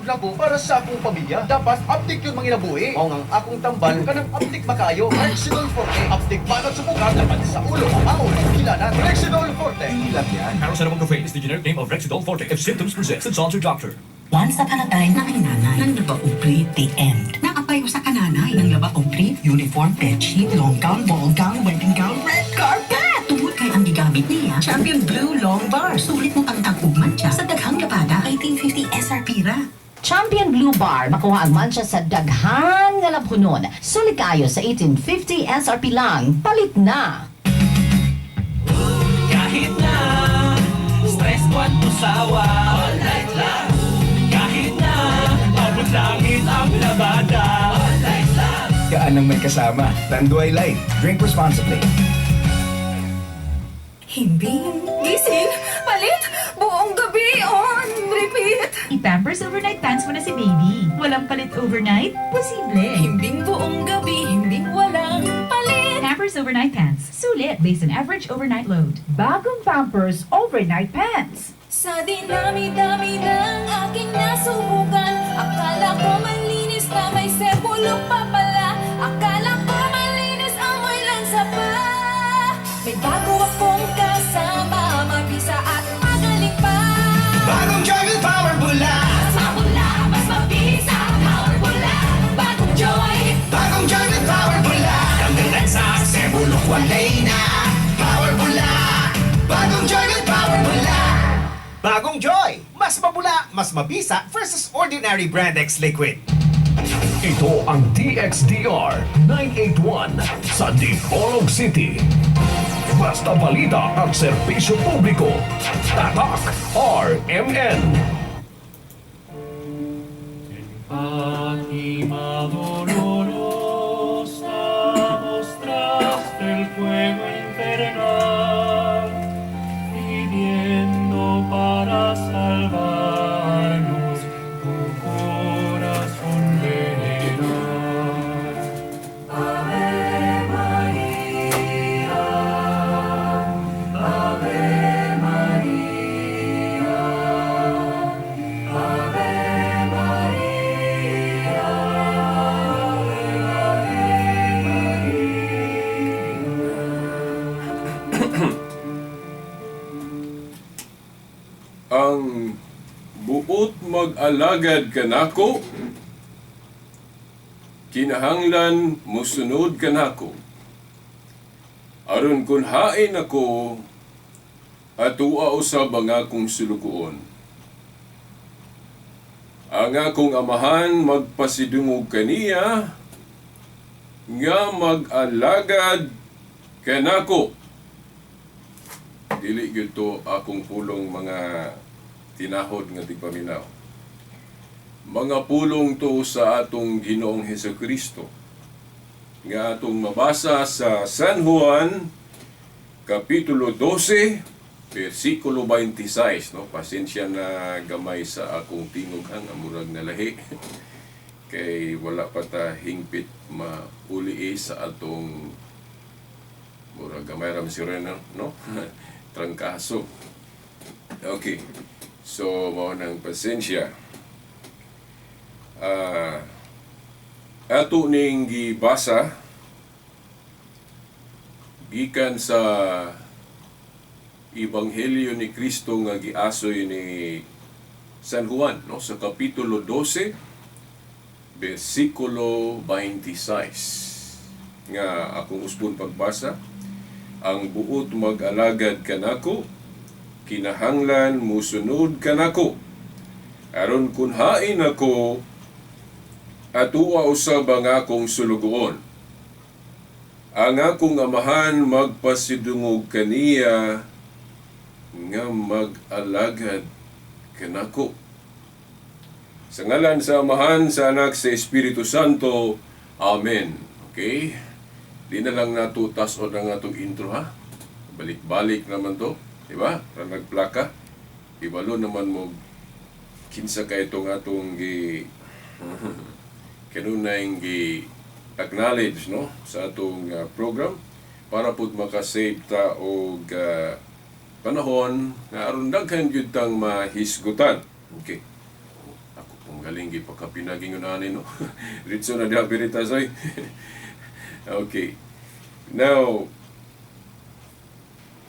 nako para sa akong pamilya. Dapat aptik yun manginabuhi. Mao nga ang akong tambal kanang aptik makaayo. Rexidol Forte. Aptik banat sa buka, laban sa ulo, kamao, kilanan. Rexidol Forte. Hindi lang yan. Paracetamol caffeine is the generic name of Rexidol Forte. If symptoms persist, consult your doctor. Once upon a time, nanay nang laba complete, the end. Naapay usa ka nanay nang laba complete, uniform, bedsheet, long gown, ball gown, wedding gown, red carpet. Tungod kay ang gigamit niya, Champion Blue Long Bar. Sulit mo pangtag og mantsa sa daghang labada. 1850 SRP ra. Champion Blue Bar, makuha ang mancha sa daghan nga labhunon. Sulit kayo sa 1850 SRP lang. Palit na! Kahit na stress kwanto sawa, all night lang. Kahit na abot langit ang labada, all night lang. Gaan ng may kasama. Tanduay Light. Drink responsibly. Himbing, Gising, palit, buong gabi on repeat. I-Pampers overnight pants mo na si baby. Walang palit overnight? Posible. Himbing buong gabi, himbing walang palit. Pampers overnight pants. Sulit based on average overnight load. Bagong Pampers Overnight Pants. Sa dinami-dami ng aking nasubukan, akala ko malinis na, may sebulok pa pala. Akala ko malinis, amoy lang sa pa. May bago akong kasama, mabisa at magaling pa. Bagong Joy with Power Bula! Mas mabula, mas mabisa, Power Bula. Bagong Joy. Bagong Joy with Power Bula! Tanggal lang sa sebulok, walay na! Power Bula! Bagong Joy with Power Bula! Bagong Joy! Mas mabula, mas mabisa versus ordinary Brand X liquid. Ito ang DXDR 981 sa Dipolog City. Basta balita at serbisyo publiko. Tatak RMN. Fátima dolorosa, mostraste el fuego infernal, pidiendo para salvarnos tu corazón veneral. Ave María, Ave María, Ave María, Ave María. Ang buot mag-alagad kanako, kinahanglan musunod kanako. Aron kun hain ako, atua usab ang akong sulugoon. Ang akong Amahan magpasidungog kaniya nga mag-alagad kanako. Dili gyud to akong pulong, mga tinahod nga tigpaminaw. Mga pulong to sa atong Ginoong Hesukristo nga atong mabasa sa San Juan kapitulo 12 versikulo 26, no? Pasensya na gamay sa akong tingog ha, nga murag nalahi kay wala pa ta hingpit mauli sa atong murag gamay ra man si Reno, no? Trangkaso. Okay, so mao nang pasensya. Ato ning gibasa gikan sa Ebanghelyo ni Kristo nga giasoy ni San Juan, no, sa kapitulo 12 bersikulo 26 nga akong usbon pagbasa: "Ang buot mag-alagad kanako, kinahanglan musunod kanako, aron kun hain ako, atua usab ang akong sulugoon. Ang akong Amahan magpasidungog kaniya nga mag-alagad kanako." Sa ngalan sa Amahan, sa Anak, sa Espiritu Santo. Amen. Okay? Di na lang nato tas-on ang atong intro ha. Balik-balik naman to. Di ba? Para nagplaka. Ibalo naman mo kinsa kay itong atong gi kanunay gi acknowledge, no, sa atong program para pud makasave ta og panahon nga aron daghan gyud tang mahisgutan. Okay. Ako pong galing. Ning gipakapinaging yun ani, no? Ritso na diha Veritas, oy. Okay. Now,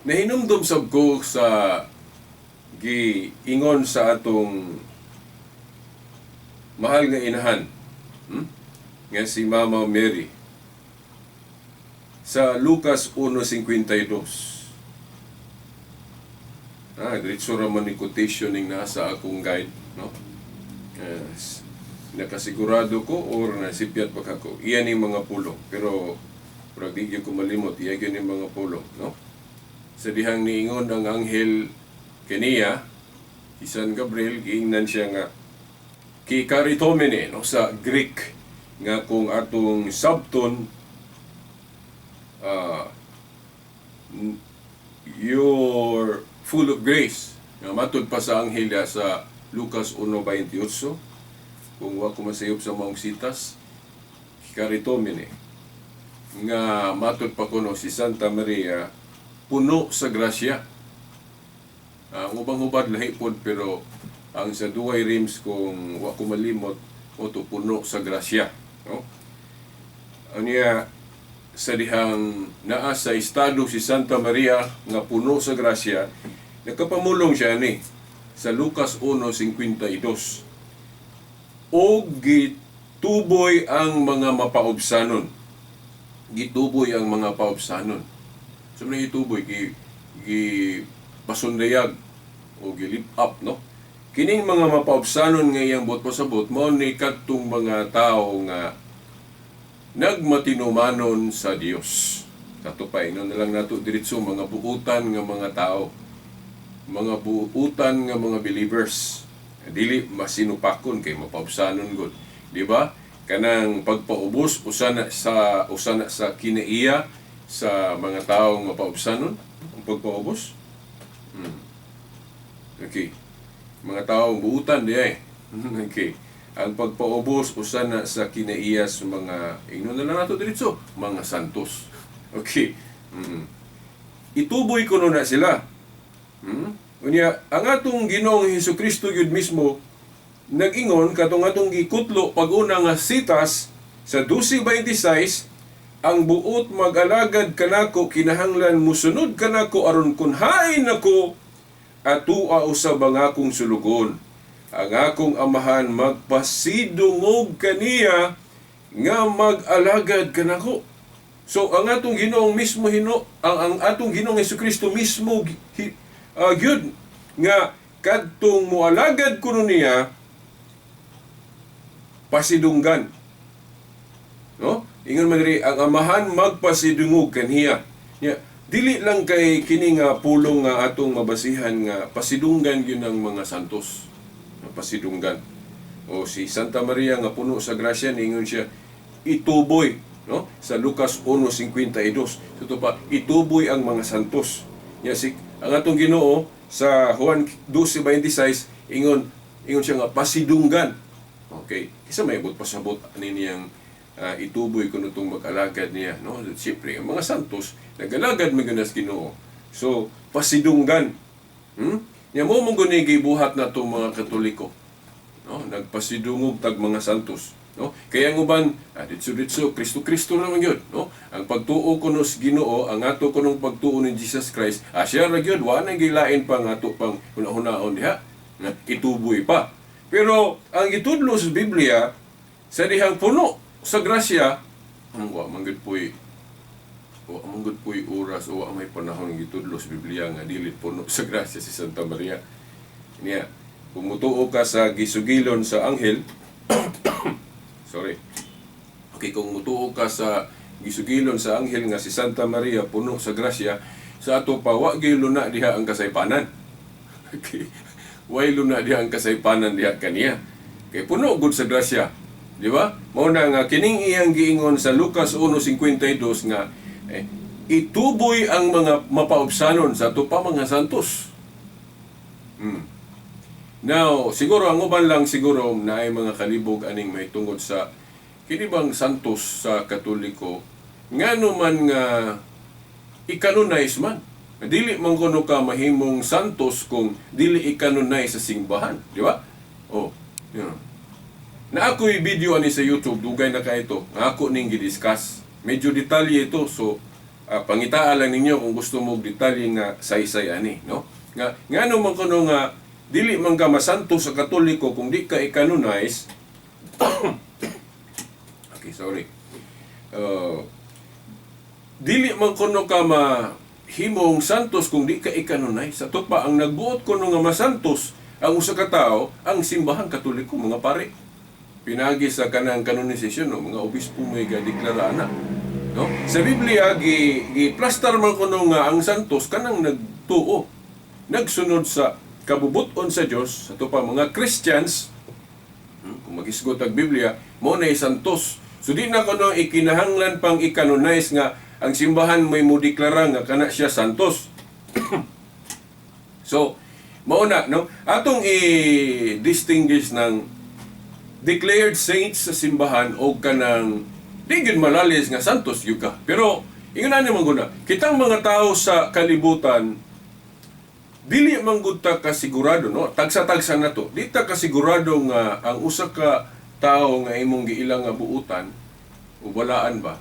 nahinumdum sab ko sa giingon sa atong mahal nga inahan, nga si Mama Mary, sa Lucas 1:52. Ah, diretso ra man ni quotation ning nasa akong guide, no? Yes. Nakasigurado ko or nasipyat pa kako. Iyan yung mga pulong. Pero murag di gyud ko malimot, iya gyud yung mga pulong, no? Sa dihang niingon ang anghel kaniya, si San Gabriel, giingnan siya nga kecharitomene, no, sa Greek, nga kung atong sabton, you're full of grace. Nga matud pa sa anghel sa Lucas 1:28, kung wa ko masayop sa maong sitas, kecharitomene, nga matud pa kuno si Santa Maria puno sa grasya. Ang ubang hubad lahi pod, pero ang sa Douay Rheims, kung wa ko malimot, oto puno sa grasya, no? Anya sa dihang naa sa estado si Santa Maria nga puno sa grasya, nakapamulong siya ni sa Lucas 1:52, og gituboy ang mga mapaubsanon. Gituboy ang mga paubsanon. So man gituboy, gi pasundayag o gi lift up, no? Kining mga mapaubsanon nga iyang buot pasabot mao ni kadtong mga tawo nga nagmatinumanon sa Dios. Kato pa, ingon na lang nato diretso, mga buutan nga mga tao, mga buutan nga mga believers. Dili masinupakon kay mapaubsanon gud, di ba? Kanang pagpaubos usa na sa kinaiya sa mga tawo nga mapaubsanon ang pagpaubos. Okay. Mga taong buutan di ay. Okay. Ang pagpaubos usa na sa kinaiya sa mga, ingnon na lang nato diretso, mga santos. Okay. Ituboy kuno na sila. Unya, ang atong Ginoong Hesukristo gyud mismo nag-ingon katong atong gikutlo pag-una nga sitas sa 12:26, ang buot mag-alagad kanako kinahanglan musunod kanako aron kun hain nako atua usab ang akong sulugon. Ang akong amahan magpasidungog kaniya nga mag-alagad kanako. So ang atong Ginoong mismo hino ang atong Ginoong Hesukristo mismo gyud nga kadtong moalagad kuno niya pasidunggan. No? Ingon man diri, ang amahan magpasidungog kaniya. Nya dili lang kay kini nga pulong nga atong mabasihan nga pasidunggan gyud ang mga santos. Nga pasidunggan. O si Santa Maria nga puno sa grasya, niingon siya ituboy, no, sa Lucas 1:52. So pa ituboy ang mga santos. Nya si ang atong Ginoo sa Juan 12:26 ingon ingon siya nga pasidunggan. Okay. Kisa may abot pasabot ani niyang ituboy kuno tong mag-alagad niya, no? Siyempre, ang mga santos nagalagad man gyud sa Ginoo. So pasidunggan. Nya mo mo guni gibuhat na tong mga Katoliko. No? Nagpasidungog tag mga santos, no? Kaya ang uban, ditso ditso Kristo Kristo naman gyud, no? Ang pagtuo kuno sa Ginoo, ang ato kunong pagtuo ni Jesus Christ, siya ra gyud, wa na gilain pa nga ato pang hunahunahon diha, na ituboy pa. Pero ang gitudlo sa Biblia sa dihang puno sa grasya, ang wa man gud puy oras o wa may panahon ang gitudlo sa Biblia nga dili puno sa grasya si Santa Maria. Niya, kung mutuo ka sa gisugilon sa anghel, sorry. Okay, kung mutuo ka sa gisugilon sa anghel nga si Santa Maria puno sa grasya, sa ato pa wa gyud luna diha ang kasaypanan. Okay. Way luna diha ang kasaypanan diha kaniya. Kay puno gud sa grasya. Di ba? Mao na nga kining iyang giingon sa Lucas 1:52 nga ituboy ang mga mapaubsanon, sa ato pa mga santos. Now, siguro ang uban lang siguro na ay mga kalibog aning may tungod sa kini bang santos sa Katoliko, ngano man nga i-canonize man. Dili man kuno ka mahimong santos kung dili i-canonize sa simbahan, di ba? Oh, yeah. Na ako'y video ani sa YouTube, dugay na ka ito, nga ako ning gidiscuss. Medyo detalye ito, so pangitaa lang ninyo kung gusto mo og detalye nga saysay ani, no? Nga ngano man kuno nga dili man ka masanto sa Katoliko kung di ka i-canonize. Okay, sorry. Dili man kuno ka mahimong santos kung di ka i-canonize. Sa pa ang nagbuot kuno nga masantos ang usa ka tawo, ang Simbahang Katoliko, mga pare. Pinagi sa kanang kanonisasyon, no, mga obispo may gadeklara na. No? Sa Biblia gi gi plastar man kuno nga ang santos kanang nagtuo, nagsunod sa kabubuton sa Dios, sa pa mga Christians, kung magisgot ang Biblia, mao na santos. So di na kuno ikinahanglan pang i-canonize nga ang simbahan may mo deklara nga kana siya santos. So, mao na, no? Atong i-distinguish ng declared saints sa simbahan o kanang di gyud malalis nga santos gyud ka. Pero ingon ani man guna, kitang mga tao sa kalibutan dili man gud ta kasigurado, no? Tagsa-tagsa na to. Di ta kasigurado nga ang usa ka tawo nga imong giila nga buutan o balaan ba,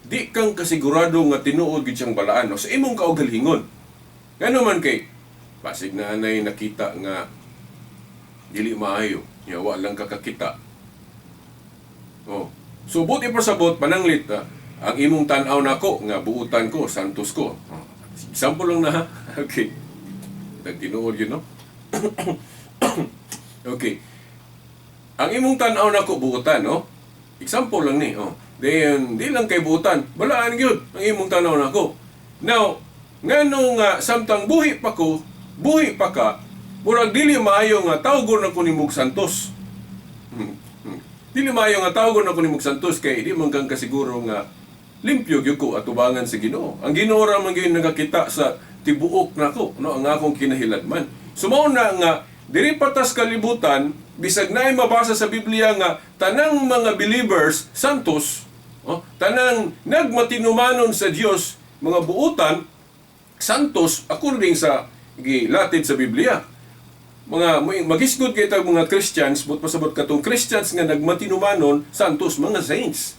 di kang kasigurado nga tinuod gyud siyang balaan, no, sa imong kaugalingon. Ngano man kay basig na anay nakita nga dili maayo, nya wa lang kakakita. Oh. So buti pasabot pananglit ang imong tan-aw nako nga buutan ko, santos ko. Oh. Example lang na ha. Okay. Nagtinuod yun, no? Okay. Ang imong tan-aw nako buutan, no? Example lang ni, oh. Then di lang kay buutan, balaan gyud ang imong tan-aw nako. Now, ngano nga samtang buhi pa ko, buhi pa ka, murag dili maayo nga tawgon ako nimog santos. Dili maayo nga tawgon ako nimog santos kay di man kang kasiguro nga limpyo gyud ko atubangan sa Ginoo. Ang Ginoo ra man gyud nagakita sa tibuok nako, no, ang akong kinahiladman. So mao na nga diri patas kalibutan, bisag naay mabasa sa Biblia nga tanang mga believers santos, oh, tanang nagmatinumanon sa Dios mga buutan santos according sa gilatid sa Biblia. Mga magisgod kay tag mga Christians, but pasabot katong Christians nga nagmatinumanon santos, mga saints.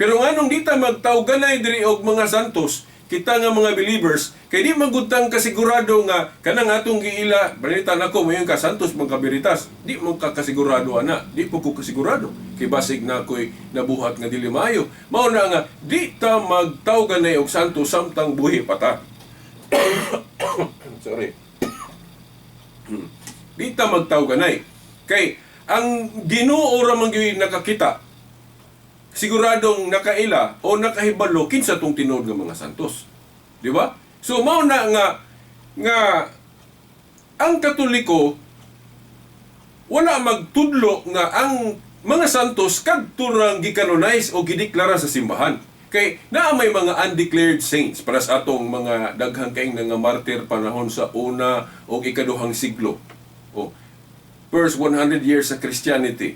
Pero nganong di ta magtawganay diri og mga santos, kita nga mga believers, kay di magutang kasigurado nga kanang atong giila, balita nako mayon ka santos man kabiritas, di mo ka kasigurado ana, di po ko kasigurado. Kay basig na ako'y nabuhat nga dili maayo. Mao na nga di ta magtawganay og santos samtang buhi pa ta. Sorry. Di ta magtawganay. Kay ang Ginoo ra man gyud nakakita, siguradong nakaila o nakahibalo kinsa tong tinuod nga mga santos. Di ba? So mao na nga nga ang Katoliko wala magtudlo nga ang mga santos kadto rang gikanonize o gideklara sa simbahan. Kay naa may mga undeclared saints para sa atong mga daghang kaing nga martyr panahon sa una o ikaduhang siglo. O first 100 years sa Christianity.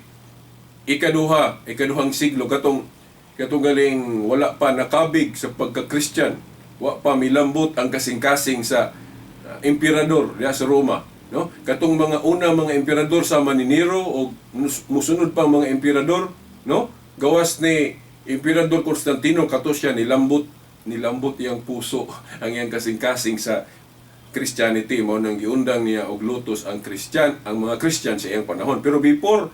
Ikaduhang siglo katong katong galing wala pa nakabig sa pagka-Christian, wa pa milambot ang kasing-kasing sa emperador diha sa Roma, no? Katong mga una mga emperador sama ni Nero o musunod pa mga emperador, no? Gawas ni Emperador Constantino, kato siya nilambot iyang puso ang iyang kasing-kasing sa Christianity, mao nang giundang niya og lutos ang Christian, ang mga Christian sa iyang panahon. Pero before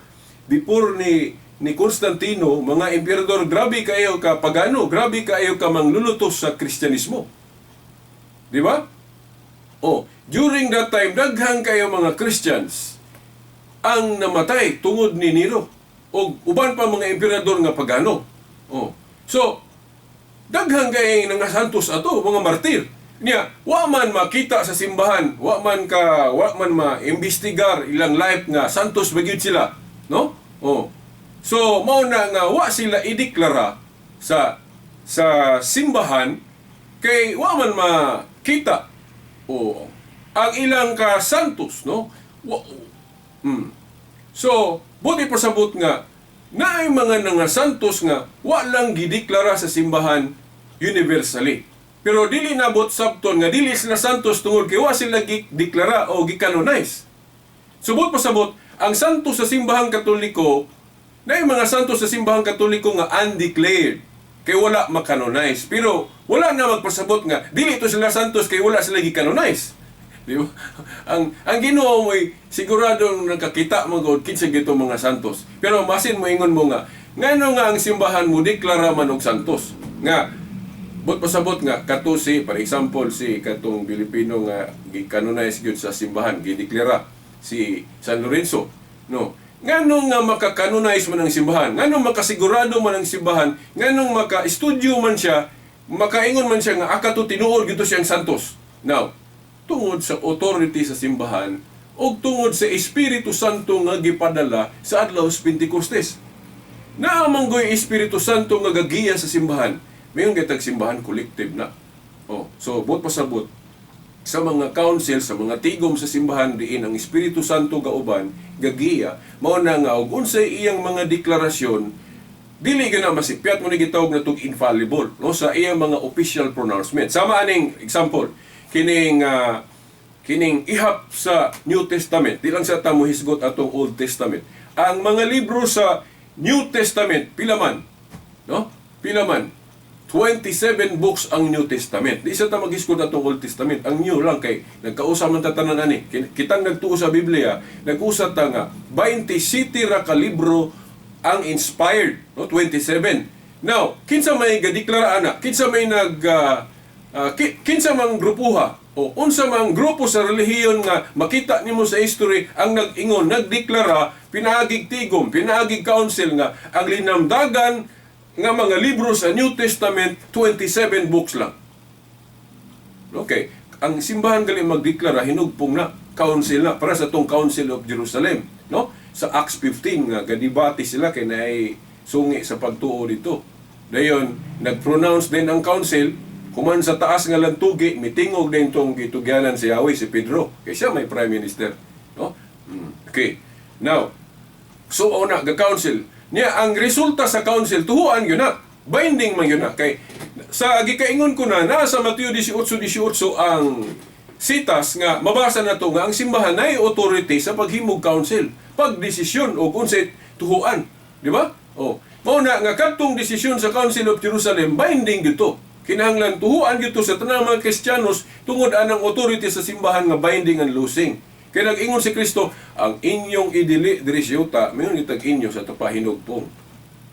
before ni ni Constantino, mga emperador grabe kayo ka pagano, grabe kayo ka manglulutos sa Kristyanismo. Di ba? Oh, during that time daghang kayo mga Christians ang namatay tungod ni Nero og uban pa mga emperador nga pagano. Oh. So, daghang kay nga santos ato, mga martir. Niya, wa man makita sa simbahan, wa man ma-imbestigar ilang life nga santos ba gyud sila, no? Oh. So, mao na nga wa sila ideklara sa simbahan kay wa man makita o ang ilang ka santos, no? So, buti pasabot nga naay mga nga santos nga wa lang gideklara sa simbahan universally. Pero dili nabot sabton nga dili sila santos tungod kay wa sila gideklara o gikanonize. Subot pasabot, ang santos sa Simbahang Katoliko Na yung mga santos sa simbahang Katoliko nga undeclared kay wala makanonize. Pero wala na magpasabot nga dili ito sila santos kay wala sila gikanonize. Di ba? Ang Ginoo mo'y siguradong nakakita mo gud kinsa gito mga santos. Pero masin mo ingon mo nga ngano nga ang simbahan mo deklara man og santos nga but pasabot nga kato si, for example, si katong Pilipino nga gikanonize gyud sa simbahan, gideklara si San Lorenzo, no? Ngano nga makakanonize man ang simbahan, ngano makasigurado man ang simbahan, nganong maka-studio man siya, makaingon man siya nga akato tinuod gyud to siyang santos? Now, tungod sa authority sa simbahan og tungod sa Espiritu Santo nga gipadala sa adlaw sa Pentecostes. Naa man goy Espiritu Santo nga gagiya sa simbahan. Mayon gitag simbahan collective na. Oh, so buot pasabot sa mga council, sa mga tigom sa simbahan diin ang Espiritu Santo gauban gagiya, mao na nga og unsay iyang mga deklarasyon dili gyud na masipyat mo ni gitawag na tug infallible, no, sa iyang mga official pronouncement. Sama aning example kining kining ihap sa New Testament, di lang sa ta mohisgot atong Old Testament. Ang mga libro sa New Testament pila man, no? Pila man? 27 books ang New Testament. Di sa ta maghisgot atong Old Testament. Ang New lang kay nagkausa man ta tanan ani. Kitang nagtuo sa Biblia, nag-usa ta nga 27 ra ka libro ang inspired, no? 27. Now, kinsa may gadeklara ana? Kinsa may nag kinsa mang grupuha o unsa mang grupo sa relihiyon nga makita nimo sa history ang nag-ingon, nagdeklara pinaagig tigom, pinaagig council nga ang linamdagan nga mga libro sa New Testament 27 books lang? Okay, ang simbahan gali magdeklara hinugpong na council na para sa tong Council of Jerusalem, no? Sa Acts 15 nga gadibate sila kay naay sungi sa pagtuo dito. Dayon nag-pronounce din ang council human sa taas nga lantugi, mitingog din tong gitugyanan si Yahweh, si Pedro kay siya may prime minister, no? Okay. Now, so una ga council niya, ang resulta sa council tuhuan gyud na, binding man gyud na kay sa gikaingon ko na nasa Mateo 18:18 ang sitas nga mabasa na to nga ang simbahan ay authority sa paghimog council, pagdesisyon og unsay tuhuan, di ba? Oh, mao na nga kadtong desisyon sa Council of Jerusalem binding gyud to, kinahanglan tuhuan gyud to sa tanang mga Kristiyanos tungod anang authority sa simbahan nga binding and losing. Kaya nag-ingon si Kristo, ang inyong idili diri sa yuta, mayon gitag inyo sa tapahinugpong.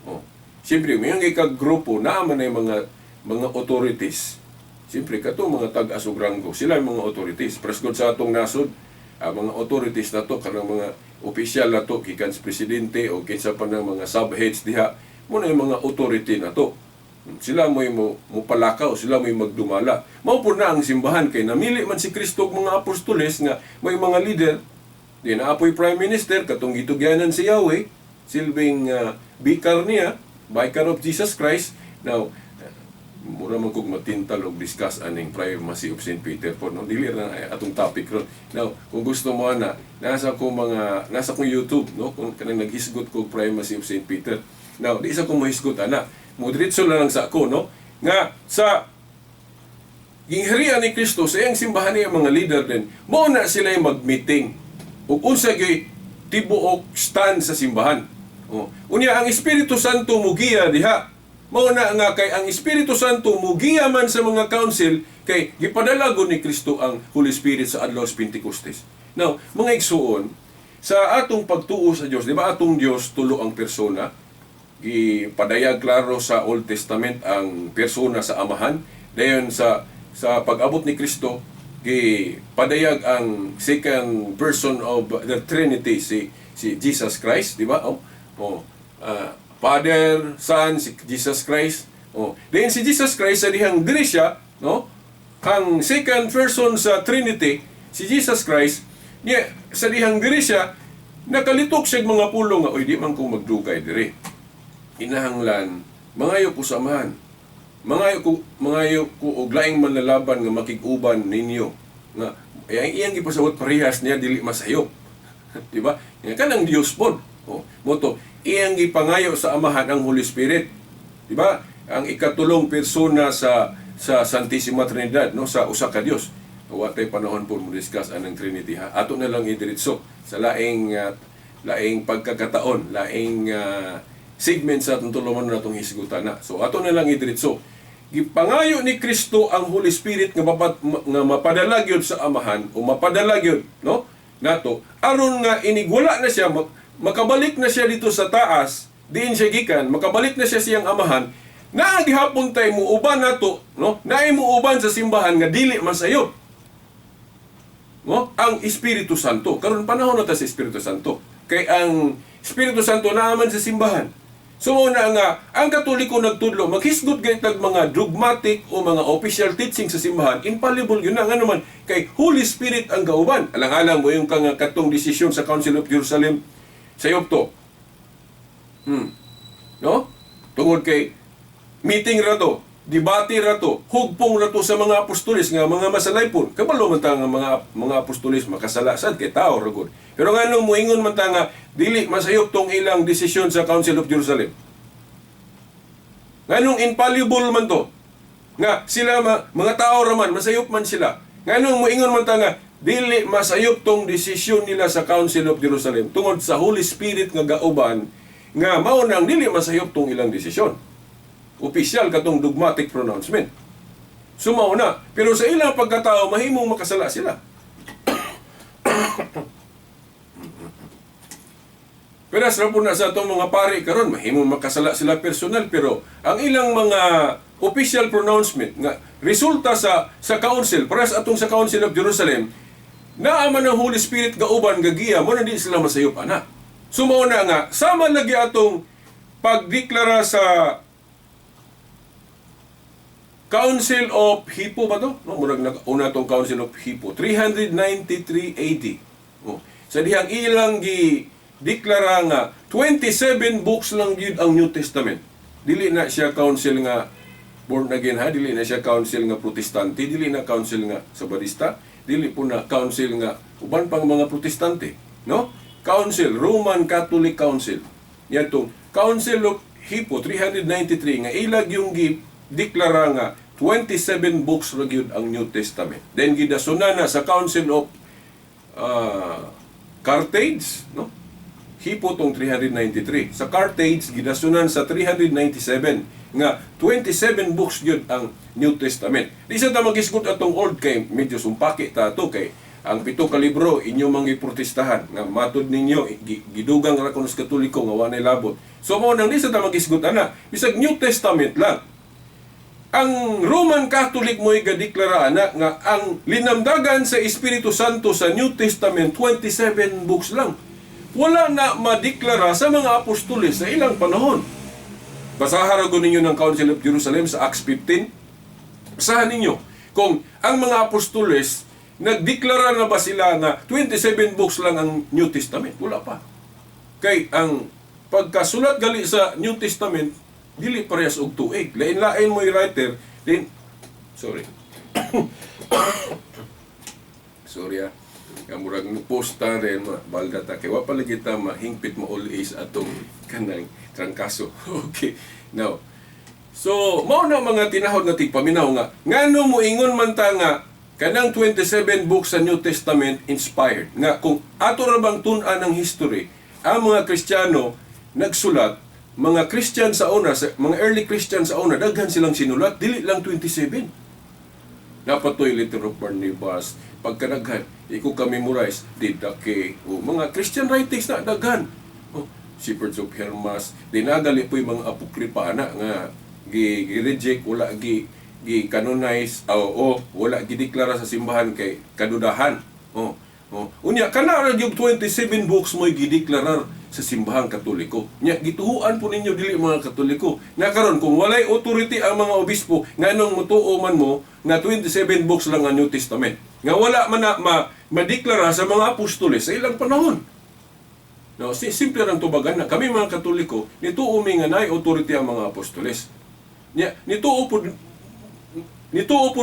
Oh. Siyempre, mayon kag grupo, naa man ay mga authorities. Siyempre, kato mga tag-as og ranggo, sila yung mga authorities. Praise God sa atong nasod, ang mga authorities na to, kanang mga opisyal na to, gikan sa presidente o kinsa pa ng mga subheads diha, muna yung mga authority na to. Sila mo'y mo palakaw, sila mo'y magdumala. Mao po na ang simbahan kay namili man si Kristo og mga apostoles nga may mga leader. Di na apoy prime minister katong gitugyanan si Yahweh, silbing vicar niya, vicar of Jesus Christ. Now, mura man kog matintal og discuss aning primacy of St. Peter po, no? Dili ra atong topic ron. Now, kung gusto mo ana, nasa kong YouTube, no, kung kanang naghisgot ko primacy of St. Peter. Now, di isa ko mohisgot ana. Modiretso na lang sa ako, no? Nga sa gingharian ni Kristo sa iyang simbahan niya mga leader din, mao na sila yung mag-meeting. Ug unsa gyud tibuok stand sa simbahan. Oh. Unya ang Espiritu Santo mugiya diha. Mao na nga kay ang Espiritu Santo mugiya man sa mga council kay gipadala gud ni Kristo ang Holy Spirit sa adlaw sa Pentecostes. Now, mga igsuon, sa atong pagtuo sa Dios, di ba atong Dios tulo ang persona? Gipadayag klaro sa Old Testament ang persona sa Amahan. Dayon sa pag-abot ni Kristo, gipadayag ang second person of the Trinity, si Jesus Christ, di ba? Oh, oh. Father, Son, si Jesus Christ. Oh. Dayon si Jesus Christ sa dihang diri siya, no? Ang second person sa Trinity, si Jesus Christ, niya sa dihang diri siya nakalitok siya mga pulong nga, oy, di man ko magdugay diri. Kinahanglan mangayo ko sa Amahan. Mangayo ko og laing manlalaban nga makig-uban ninyo. Nga ay iyang gipasabot parehas niya dili masayop. Di ba? Nga kanang Dios pod. Oh, moto iyang gipangayo sa Amahan ang Holy Spirit. Di ba? Ang ikatulong persona sa Santissima Trinidad, no, sa usa ka Dios. Wa tay panahon po mo discuss anang Trinity ha. Ato na lang idiretso sa laing Laing pagkakataon, laing segment sa atong tulumanon natong hisgutan na. So ato na lang idiretso. Gipangayo ni Kristo ang Holy Spirit nga nga mapadala gyud sa Amahan o mapadala gyud, no, nato aron nga inigwala na siya, makabalik na siya dito sa taas, diin siya gikan, makabalik na siya siyang Amahan. Naa gihapon tay muuban nato, no, naay muuban sa simbahan nga dili masayop, no, ang Espiritu Santo. Karon panahon na ta sa Espiritu Santo. Kay ang Espiritu Santo naa man sa simbahan. So mao na nga ang Katoliko nagtudlo, maghisgot gayud tag mga dogmatic o mga official teaching sa simbahan, infallible yun na. Nga naman kay Holy Spirit ang gauban. Alang-alang mo yung kang katong desisyon sa Council of Jerusalem sa to. No? Tungod kay meeting ra to, debate ra to, hugpong ra to sa mga apostoles nga mga masalaypon. Kabalo man ta nga mga apostoles makasala sad kay tao ra gud. Pero nganong moingon man ta nga dili masayop tong ilang desisyon sa Council of Jerusalem? Nganong infallible man to? Nga sila mga tao ra man, masayop man sila. Nganong moingon man ta nga dili masayop tong desisyon nila sa Council of Jerusalem tungod sa Holy Spirit nga gauban, nga mao nang dili masayop tong ilang desisyon? Opisyal katong dogmatic pronouncement. So mao na. Pero sa ilang pagkatao, mahimong makasala sila. Pero sa po na sa atong mga pari karon, mahimong makasala sila personal, pero ang ilang mga official pronouncement nga resulta sa council, para sa atong sa Council of Jerusalem, naa man ang Holy Spirit gauban gagiya mo na di sila masayop ana. So mao na nga sama lagi atong pagdeklara sa Council of Hippo ba to? No, murag una tong Council of Hippo, 393 AD. Oh. Sa dihang ilang gi deklara nga 27 books lang gyud ang New Testament. Dili na siya council nga born again ha, dili na siya council nga Protestante, dili na council nga Sabadista, dili po na council nga uban pang mga Protestante, no? Council, Roman Catholic Council. Yatong Council of Hippo 393 nga ilag yung gi deklara nga 27 books ra gyud ang New Testament. Then gidasuna na sa Council of Carthage, no? Hippo tong 393. Sa Carthage gidasunan sa 397 nga 27 books gyud ang New Testament. Di sa ta magisgot atong old kay medyo sumpaki ta ato kay ang 7 ka libro inyo mang giprotestahan nga matud ninyo gidugang ra kuno sa Katoliko nga walay labot. So mao nang di sa ta magisgot ana, bisag New Testament lang. Ang Roman Catholic mo'y gadeklara ana nga ang linamdagan sa Espiritu Santo sa New Testament 27 books lang. Wala na madeklara sa mga apostoles sa ilang panahon. Basahan ra gud ninyo ng Council of Jerusalem sa Acts 15. Basahan ninyo kung ang mga apostoles nagdeklara na ba sila na 27 books lang ang New Testament. Wala pa. Kay ang pagkasulat gali sa New Testament dili parehas og tuig. Lain-lain mo'y writer din. Sorry. Sorry ah. Nga murag posta rin balda ta kay wa pa lagi ta mahingpit mauli sa atong kanang trangkaso. Okay. Now, so mao na mga tinahod nga tigpaminaw nga ngano moingon man ta nga kanang 27 books sa New Testament inspired, nga kung ato ra bang tun-an ang history, ang mga Kristiyano nagsulat, mga Christian sa una, mga early Christian sa una, daghan silang sinulat, dili lang 27. Napatoy Letter of Barnabas, pagkadaghan, iko ka memorize, Didake, o mga Christian writings na daghan. Oh, Shepherds of Hermas, dinagali po yung mga apokripa na nga gi-reject, wala gi gi-canonize, o wala gideklara sa simbahan kay kadudahan. Oh, oh. Unya kana ra gyud 27 books mo'y gideklarar sa simbahang Katoliko. Nya gituhuan po ninyo dili mga Katoliko. Na karon kung walay authority ang mga obispo, nganong motuo man mo nga 27 books lang ang New Testament? Nga wala man na madeklara sa mga apostoles sa ilang panahon. No, simple lang tubagan na kami mga Katoliko nituo mi nga naay authority ang mga apostoles. Nya nituo pud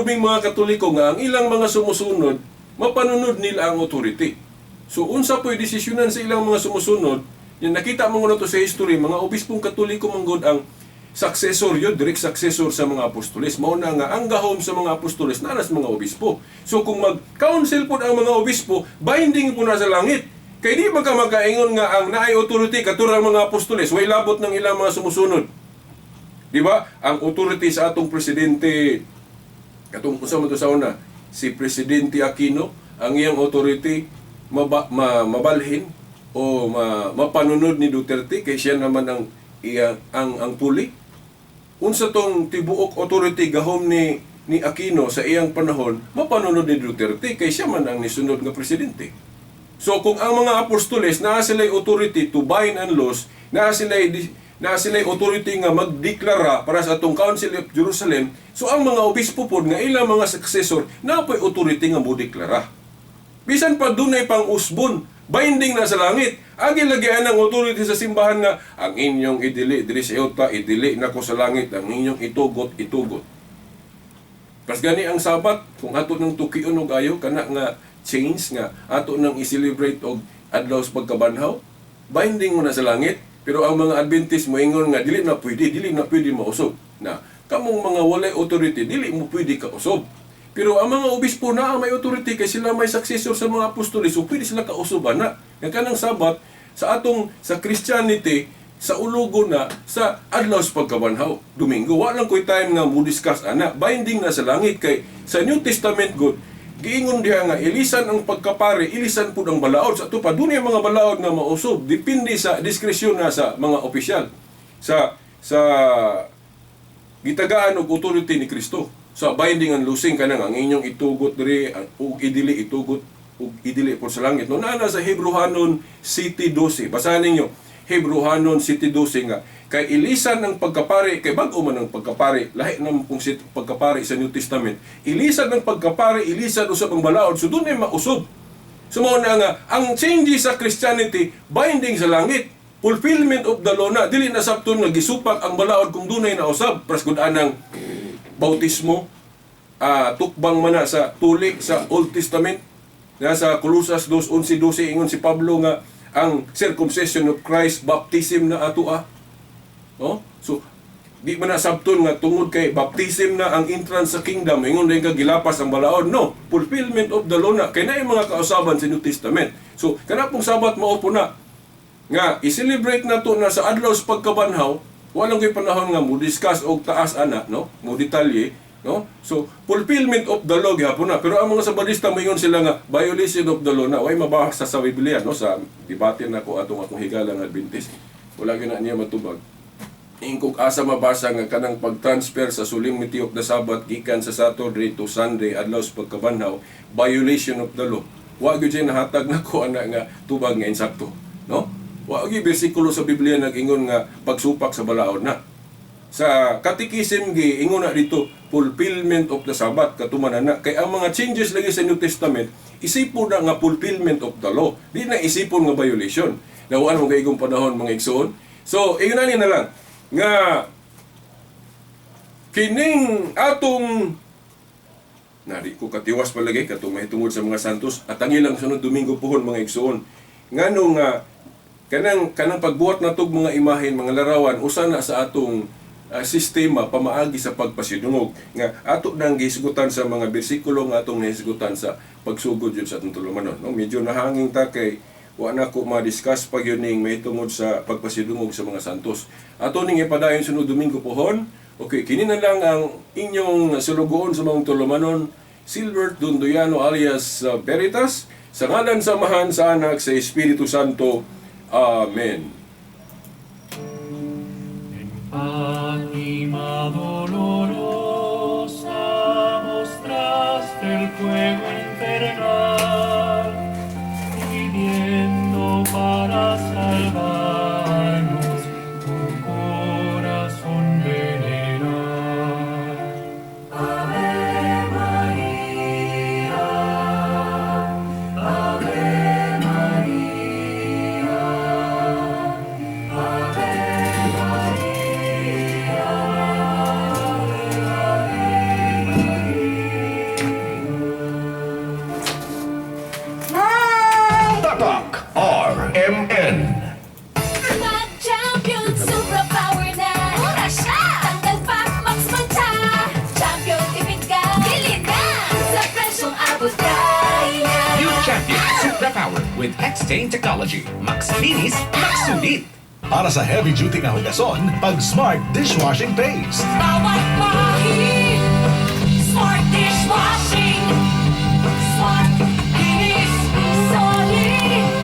ming mga Katoliko nga ang ilang mga sumusunod mapanunod nila ang authority. So unsa po'y desisyonan sa ilang mga sumusunod? Yan, nakita mo na to sa history, mga obispong Katoliko manggod ang successor yun, direct successor sa mga apostoles. Mao na nga ang gahom sa mga apostoles naa sa mga obispo. So kung mag-council po ang mga obispo, binding po na sa langit. Kay di man ka makaingon nga ang naay authority katurang mga apostoles, way labot ng ilang mga sumusunod. Di ba? Ang authority sa atong presidente, katong unsa man to sa una, si Presidente Aquino, ang iyang authority mabalhin o mapanunod ni Duterte kay siya naman ang iya, ang puli. Unsa tong tibuok authority gahom ni Aquino sa iyang panahon, mapanunod ni Duterte kay siya man ang nisunod nga presidente. So kung ang mga apostoles naa sila'y authority to bind and loose, naa sila'y authority nga magdeklara para sa atong Council of Jerusalem, so ang mga obispo pod nga ilang mga successor naa po'y authority nga modeklara. Bisan pa dunay pang usbon, binding na sa langit. Agi lagi ang authority sa simbahan nga ang inyong idili diri sa yuta, idili nako sa langit, ang inyong itugot, itugot. Pas gani ang Sabat, kung ato nang tukion og ayo kana nga change nga ato nang i-celebrate og adlaw sa pagkabanhaw, binding mo na sa langit. Pero ang mga Adventist moingon nga dili na pwede mausog. Na kamong mga walay authority, dili mo pwede kausog. Pero ang mga obispo na may authority kay sila may successor sa mga apostoles, so pwede sila kausob ana. Nga kanang Sabat sa atong sa Christianity sa ulugo na sa adlaw sa pagkabanhaw, Domingo. Wa lang koy time nga mo discuss ana, binding na sa langit kay sa New Testament good giingon diha nga ilisan ang pagkapare, ilisan pud ang balaod. Sa ato pa dunay mga balaod nga mausog, depende sa diskresyon na sa mga opisyal sa gitagaan og authority ni Kristo sa binding and loosing kanang ang inyong itugot diri ug idili itugot ug idili por sa langit. No naa na sa Hebreohanon 7:12. Basahan ninyo Hebreohanon 7:12 nga kay ilisan ang pagkapare, kay bag-o man ang pagkapare, lahi na kung si pagkapare sa New Testament. Ilisan ang pagkapare, ilisan usab ang balaod, so dunay mausog. So mao na nga ang changes sa Christianity binding sa langit, fulfillment of the law na dili na sabton nga gisupak ang balaod kung dunay nausab. Prasgud anang bautismo, tukbang man na sa tuli sa Old Testament. Nasa Colosas 2:11-12 ingon si Pablo nga ang circumcision of Christ, baptism na ato. No? So di man na sabton nga tungod kay baptism na ang entrance sa kingdom, ingon din ka gilapas ang balaod. No, fulfillment of the law na kay naay mga kausaban sa New Testament. So kana pong Sabat mao po na nga i-celebrate na to na sa adlaw sa pagkabanhaw. Walang koy panahon nga mo discuss og taas ana, no, mo detalye, no. So fulfillment of the law gihapon na. Pero ang mga Sabadista moingon sila nga violation of the law na. Way mabasa sa Biblia, no, sa debate nako atong akong higala nga Adventist. Wala gyud na niya matubag. Ingkog asa mabasa nga kanang pag-transfer sa solemnity of the Sabbath gikan sa Saturday to Sunday adlaw sa pagkabanhaw, violation of the law. Wa gyud siya nahatag nako ana nga tubag nga insakto, no? Wa gyud bersikulo sa Biblia nag-ingon nga pagsupak sa balaod na. Sa Catechism gi ingon na dito fulfillment of the Sabbath katuman na kay ang mga changes lagi sa New Testament isipon na nga fulfillment of the law, di na isipon nga violation. Nawaan mo kaigong panahon mga igsoon. So ingon na lang nga kining atong nari ko katiwas palagi katong mahitungod sa mga santos at ang ilang sunod Domingo pohon mga igsoon, ngano nga kanang pagbuhat natog mga imahen, mga larawan, usa na sa atong sistema pamaagi sa pagpasidungog nga ato nang gihisgutan sa mga bersikulo nga atong nahisgutan sa pagsugod yun sa atong tulumanon, no? Medyo nahangin ta kay wa na ko ma-discuss pag yun ning mahitungod sa pagpasidungog sa mga santos. Ato ning ipadayon sunod Domingo pohon. Okay, kini na lang ang inyong sulugoon sa mga tulumanon, Silbert Dondoyano alias Veritas, sa ngalan sa Amahan, sa Anak, sa Espiritu Santo. Amen. En Fátima dolorosa mostraste el fuego infernal, pidiendo para salvarnos tu corazón venerar. Ave María, Ave María, Ave María, With X-Stain Technology. Max linis, max sulit. Para sa heavy duty nga hugason, pag Smart Dishwashing Paste. Bawat pahid.